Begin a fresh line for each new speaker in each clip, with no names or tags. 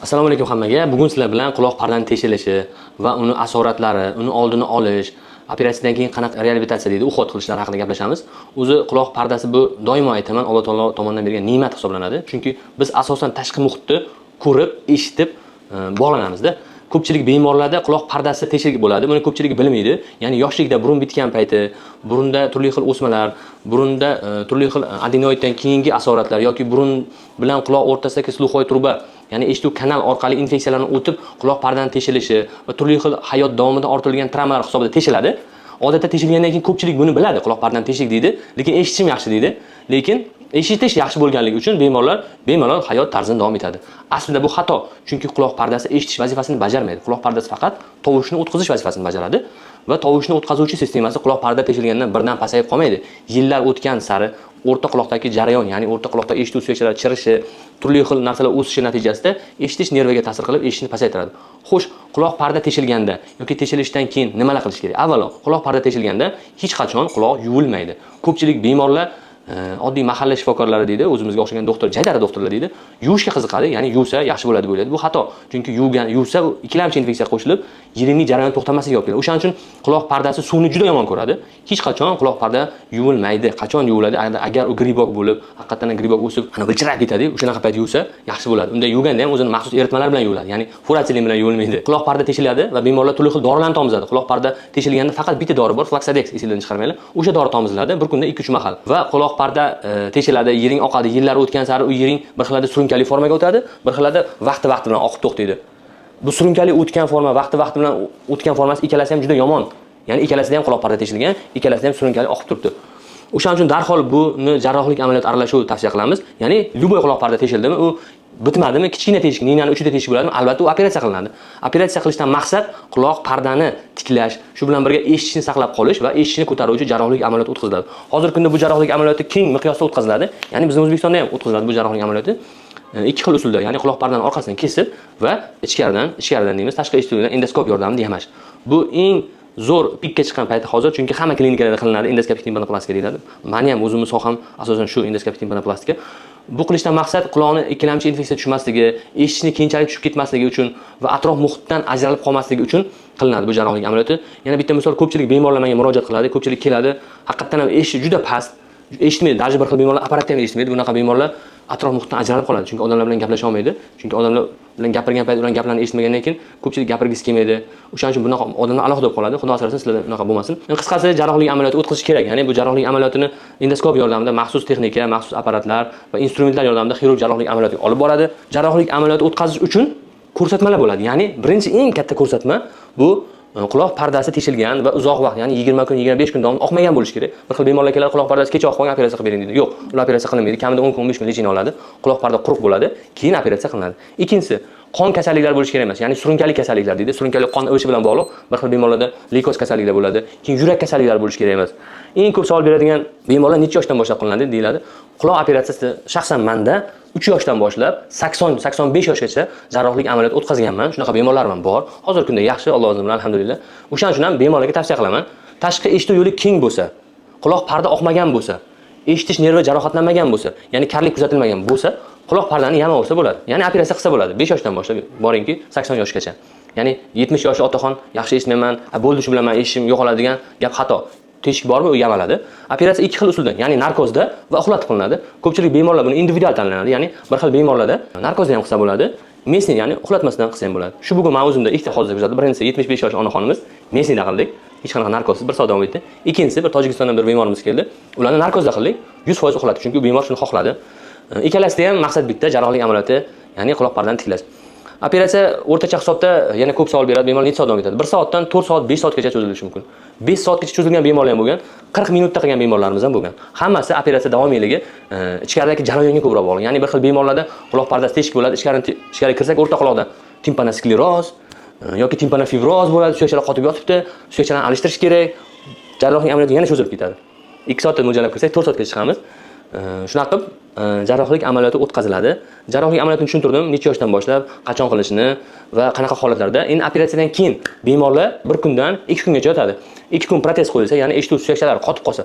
Assalomu alaykum hammaga. Bugun sizlar bilan quloq pardani teshilishi va uni asoratlari, uni oldini olish, operatsiyadan keyin qanaqa reabilitatsiya deydi, уход qilishlar haqida gaplashamiz. O'zi quloq pardasi bu, doimo aytaman, Alloh taolo tomonidan bergan ne'mat hisoblanadi. Chunki biz asosan tashqi muhitni ko'rib, eshitib bog'lanamizda. Ko'pchilik bemorlarda quloq pardasi teshik bo'ladi. Buni ko'pchilik bilmaydi. Ya'ni yoshlikda burun bitgan payti, burunda turli xil o'smalar, burunda turli xil adenoiddan keyingi asoratlar yoki burun bilan quloq o'rtasidagi слуховой труба, ya'ni eshituv kanal orqali infeksiyalarni o'tib, quloq pardani teshilishi va turli xil hayot davomida ortilgan travmalar hisobida teshiladi. Odatda teshilgandan keyin ko'pchilik buni biladi, quloq pardani teshik deydi, lekin eshitishim yaxshi deydi. Lekin eshitish yaxshi bo'lganligi uchun bemorlar bemalol hayot tarzini davom etadi. Aslida bu xato, chunki quloq pardasi eshitish vazifasini bajarmaydi. Quloq pardasi faqat tovushni o'tkazish vazifasini bajaradi va tovushni o'tkazuvchi sistemasi quloq parda teshilgandan birdan pasayib qolmaydi. Yillar o'tgan sari o'rta quloqdagi jarayon, ya'ni o'rta quloqda eshituv suyakchalari chirishi, turli xil narsalar o'sishi natijasida eshitish nerviga ta'sir qilib, eshitishni pasaytiradi. Xo'sh, quloq parda teshilganda yoki teshilishidan keyin nimalar qilish kerak? Avvalo, quloq parda teshilganda hech qachon quloq yuvilmaydi. Ko'pchilik bemorlar, oddiy mahalla shifokorlari deydi, o'zimizga o'xshagan doktor, jaydari doktorlar deydi, yuvishga qiziqadi, ya'ni yuvsa yaxshi bo'ladi deb o'ylaydi. Bu xato, chunki yuvsa u ikkilamchi infeksiya qo'shilib, yiringli jarayon to'xtamasligiga olib keladi. O'shaning uchun quloq pardasi suvni juda yomon ko'radi. Hech qachon quloq parda yuvilmaydi. Qachon yuviladi? Agar u грибок bo'lib, haqiqatdan ham грибок o'sib, ana g'ilchirab ketadi, o'shanaqa payt yuvsa yaxshi bo'ladi. Unda yuvganda ham o'zini maxsus eritmalar bilan yuviladi, ya'ni furatsilin bilan yuvilmaydi. Quloq parda teshiladi va bemorlar turli xil dorilarni tomizadi. Quloq parda teshilganda faqat bitta dori bor, Flaksadex, esinglardan chiqarmanglar. O'sha dori tomiziladi bir kunda 2-3 mahal va quloq parda teshiladi, yiring oqadi. Yillar o'tgan sari u yiring bir xilada surunkali formaga o'tadi, bir xilada vaqti vaqti bilan oqib to'xtaydi. Bu surunkali o'tgan forma, vaqti vaqti bilan o'tgan formasi, ikkalasi ham juda yomon. Ya'ni ikkalasida ham quloq parda teshilgan, ikkalasida ham surunkali oqib turibdi. O'shaning uchun darhol buni jarrohlik amaliyoti aralashuvi tavsiya qilamiz. Ya'ni любой quloq parda teshildimi, u bitmadimi, kichkina teshik, ninani uchida teshik bo'ladimi, albatta u operatsiya qilinadi. Operatsiya qilishdan maqsad quloq pardani tiklash, shu bilan birga eshitishni saqlab qolish va eshitishni ko'taruvchi jarrohlik amaliyoti o'tkaziladi. Hozirgi kunda bu jarrohlik amaliyoti keng miqyosda o'tkaziladi. Ya'ni bizning O'zbekistonda ham o'tkaziladi bu jarrohlik amaliyoti. Ikki xil usulda, ya'ni quloq pardani orqasidan kesib va ichkaridan, ichkaridan deymiz, tashqi eshituvdan endoskop yordamida yamash. Bu eng zo'r pikka chiqqan payti hozir, chunki hamma klinikalarda qilinadi, endoskopik timpanoplastika deyiladi. Mani ham o'zimni soham asosan shu endoskopik timpanoplastika. Bu qilishdan maqsad quloqni ikkilamchi infeksiya tushmasligi, eshitishni keyinchalik tushib ketmasligi uchun va atrof muhitdan ajralib qolmasligi uchun qilinadi bu jarrohlik amaliyoti. Yana bitta misol, ko'pchilik bemorlar menga murojaat qiladi, ko'pchilik keladi, haqiqatdan ham eshitishi juda past, eshitmaydi, даже bir xil bemorlar apparatda ham eshitmaydi. Bunaqa bemorlar atrof muhitdan ajralib qoladi, chunki odamlar bilan gaplasha olmaydi. Chunki odamlar bilan gapirgan payt ularning gaplarini eshitmagandan keyin ko'pchilik gapirgisi kelmaydi. O'shaning uchun bunaqa odamlar alohida bo'lib qoladi. Xudo asrasin, sizlarda unaqa bo'lmasin. Endi qisqasi, jarrohlik amaliyoti o'tkazish kerak. Ya'ni bu jarrohlik amaliyotini endoskop yordamida, maxsus texnika, maxsus apparatlar va instrumentlar yordamida xirurg jarrohlik amaliyoti olib boradi. Jarrohlik amaliyoti o'tkazish uchun ko'rsatmalar bo'ladi. Ya'ni birinchi eng katta ko'rsatma bu quloq pardasi teshilgan va uzoq vaqt, ya'ni 20 kun, 25 kun davomida oqmagan bo'lishi kerak. Bir xil bemorlar keladi, quloq pardasi kecha oqib qolgan, operatsiya qilib bering deydi. Yo'q, ular operatsiya qilinmaydi. Kamida 10 kun, 15 kun лечение oladi. Quloq parda quruq bo'ladi, keyin operatsiya qilinadi. Ikkinchisi, qon kasalliklari bo'lishi kerak emas. Ya'ni surunkali kasalliklar deydi. Surunkali qon ivishi bilan bog'liq bir xil bemorlarda leykoz kasalliklar bo'ladi. Keyin yurak kasalliklari bo'lishi kerak emas. Eng ko'p savol beradigan bemorlar necha yoshdan boshlab qilinadi deyiladi. Quloq operatsiyasi shaxsan menda 3 yoshdan boshlab 80 85 yoshgacha jarrohlik amaliyoti o'tkazganman. Shunaqa bemorlarim ham bor. Hozirgi kunda yaxshi, Alloh izni bilan, alhamdulillah. O'shaning uchun ham bemorlarga tavsiya qilaman. Tashqi eshituv yo'li keng bo'lsa, quloq parda oqmagan bo'lsa, eshitish nervi jarohatlanmagan bo'lsa, ya'ni karlik kuzatilmagan bo'lsa, quloq pardani yamaversa bo'ladi. Ya'ni operatsiya qilsa bo'ladi. 5 yoshdan boshlab boringki 80 yoshgacha. Ya'ni 70 yoshli otaxon yaxshi eshitmayman, bo'ldi, shu bilan men eshitishim yo'qoladi degan gap xato. Teshik bormi, u yamaladi. Operatsiya ikki xil usulda, ya'ni narkozda va uxlatib qilinadi. Ko'pchilik bemorlar buni individual tanlanadi, ya'ni bir xil bemorlarda narkozda ham qilsa bo'ladi, местный, ya'ni uxlatmasdan qilsa ham bo'ladi. Shu bugun men o'zimda ikkita hodisa kuzatildi. Birinchisi 75 yoshli onaxonimiz, местный da qildik. Hech qanaqa narkozsiz bir soat davom etdi. Ikkinchisi bir Tojikistondan bir bemorimiz keldi. Ularni narkozda qildik, 100% uxlatdik, chunki u bemor shuni xohladi. Ikkalasida ham maqsad bitta, jarrohlik amaliyoti, ya'ni quloq pardani tiklash. Operatsiya o'rtacha hisobda, yana ko'p savol beradi, bemor necha soat davom etadi? 1 soatdan 4 soat, 5 soatgacha cho'zilishi mumkin. 5 soatgacha cho'zilgan bemorlar ham bo'lgan, 40 minutda qilgan bemorlarimiz ham bo'lgan. Hammasi operatsiya davomiyligi ichkaridagi jarayonga ko'proq bog'liq. Ya'ni bir xil bemorlarda quloq pardasi teshik bo'ladi, ichkari kirsak o'rta quloqda timpanoskleroz yoki timpanofibroz bo'ladi, suyakchalar qotib yotibdi, suyakchalarni alishtirish kerak. Jarrohlik amaliyoti yana cho'zilib ketadi. 2 soatda mo'ljallab kirsak, 4 soatgacha chiqamiz. Shunaqa qilib jarrohlik amaliyoti o'tkaziladi. Jarrohlik amaliyotini tushuntirdim, necha yoshdan boshlab, qachon qilishini va qanaqa holatlarda. Endi operatsiyadan keyin bemorlar bir kundan 2 kungacha yotadi. 2 kun protez qo'yilsa, ya'ni eshituv suyakchalari qotib qolsa,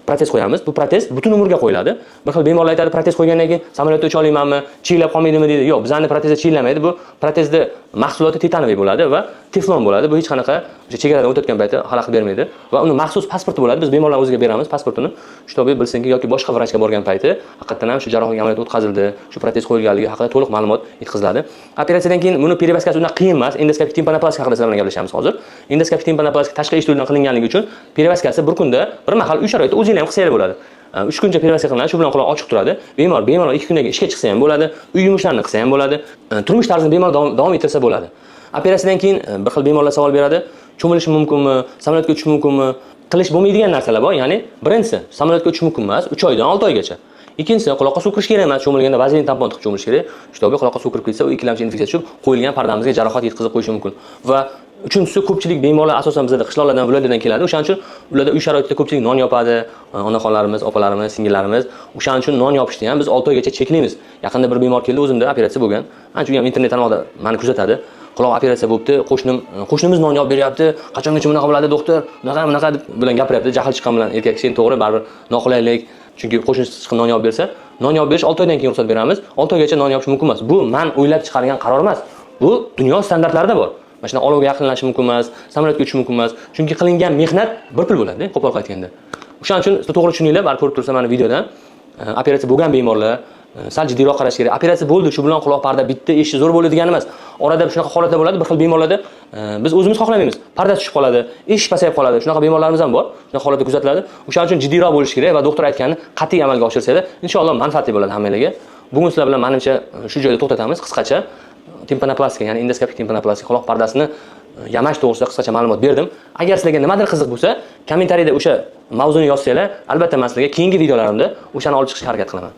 Protez qo'yamiz. Bu protez butun umrga qo'yiladi. Bir xil bemorlar aytadi, protez qo'ygandan keyin samolyotda ucha olmaymanmi, chiyillab qolmaydimi deydi. Yo'q, bizani protezda chiyillamaydi. Bu protezni mahsuloti титановый bo'ladi va teflon bo'ladi. Bu hech qanaqa o'sha chegaradan o'tayotgan paytda xalaqit bermaydi va uni maxsus pasporti bo'ladi. Biz bemorlar o'ziga beramiz pasportini. Чтобы bilsinki yoki boshqa vrachga borgan payti haqiqatdan ham shu jarrohlik amaliyoti o'tkazildi, shu protez qo'yilganligi haqida to'liq ma'lumot yetkaziladi. Operatsiyadan keyin buni перевязка si unaqa qiyin emas. Endoskopik timpanoplastika haqida sizlar bilan gaplashamiz hozir. Endoskopik timpanoplastika tashqi eshituvdan qilinganligi uchun перевязка si bir kunda bir mahal uy sharoitida o'zinglar ham qilsanglar bo'ladi. 3 kuncha перевязка qilinadi, shu bilan quloq ochiq turadi. Bemor bemalol 2 kundan keyin ishga chiqsa ham bo'ladi, uy yumushlarini qilsa ham bo'ladi, turmush tarzini bemalol davom ettirsa bo'ladi. Operatsiyadan keyin bir xil bemorlar savol beradi: cho'milishi mumkinmi, samolyotga uchish mumkinmi? Qilish bo'lmaydigan narsalar bor, ya'ni birinchisi, samolyotga uchish mumkin emas 3 oydan 6 oygacha. Ikkinchisi, quloqqa suv kirish kerak emas, cho'milganda vazelin tampon tiqib cho'milish kerak. Чтобы quloqqa suv kirib ketsa, u ikkilamchi infeksiya tushib, qo'yilgan pardamizga jarohat yetkazib qo'yishi mumkin. Va uchinchisi, ko'pchilik bemorlar asosan bizada qishloqlardan, viloyatlardan keladi. O'shaning uchun ularda uy sharoitida ko'pchilik non yopadi, onaxonlarimiz, opalarimiz, singillarimiz. O'shaning uchun non yopishni ham biz 6 oygacha cheklaymiz. Yaqinda bir bemor keldi, o'zimda operatsiya bo'lgan. Ancha u ham internet tarmog'ida mani kuzatadi. Quloq operatsiya bo'libdi, qo'shnimiz non yopib beryapti. Qachongacha bunaqa bo'ladi, doktor? Bunaqa bunaqa deb bilan gapiryapti. Jahl chiqqan bilan erkak kishi, to'g'ri, baribir noqulaylik. Chunki qo'shnisi chiqib non yopib bersa, non yopib berish 6 oydan keyin ruxsat beramiz. 6 oygacha non yopish mumkin emas. Bu men o'ylab chiqargan qaror emas. Bu dunyo standartlarida bor. Mana shunday olovga yaqinlashish mumkin emas, samolyotga uchish mumkin emas. Chunki qilingan mehnat bir pul bo'ladi, qo'pol qilib aytganda. O'shaning uchun sizlar to'g'ri tushuninglar, baribir ko'rib tursa mani videodan operatsiya bo'lgan bemorlar sal jiddiyroq qarash kerak. Operatsiya bo'ldi, shu bilan quloq parda bitdi, eshitish zo'r bo'ldi degani emas. Orada shunaqa holatlar bo'ladi, bir xil bemorlarda biz o'zimiz xohlamaymiz. Parda tushib qoladi, eshish pasayib qoladi. Shunaqa bemorlarimiz ham bor. Shunaqa holatda kuzatiladi. O'shaning uchun jiddiyroq bo'lish kerak va doktor aytganini qat'iy amalga oshirsanglar, inshaalloh manfaatli bo'ladi hammanglarga. Bugun sizlar bilan menimcha shu joyda to'xtatamiz. Qisqacha timpanoplastika, ya'ni endoskopik timpanoplastika quloq pardasini yamash to'g'risida qisqacha ma'lumot berdim. Agar sizlarga nimadir qiziq bo'lsa, kommentariyda o'sha mavzuni yozsanglar, albatta men sizlarga keyingi videolarimda o'shani olib chiqishga harakat qilaman.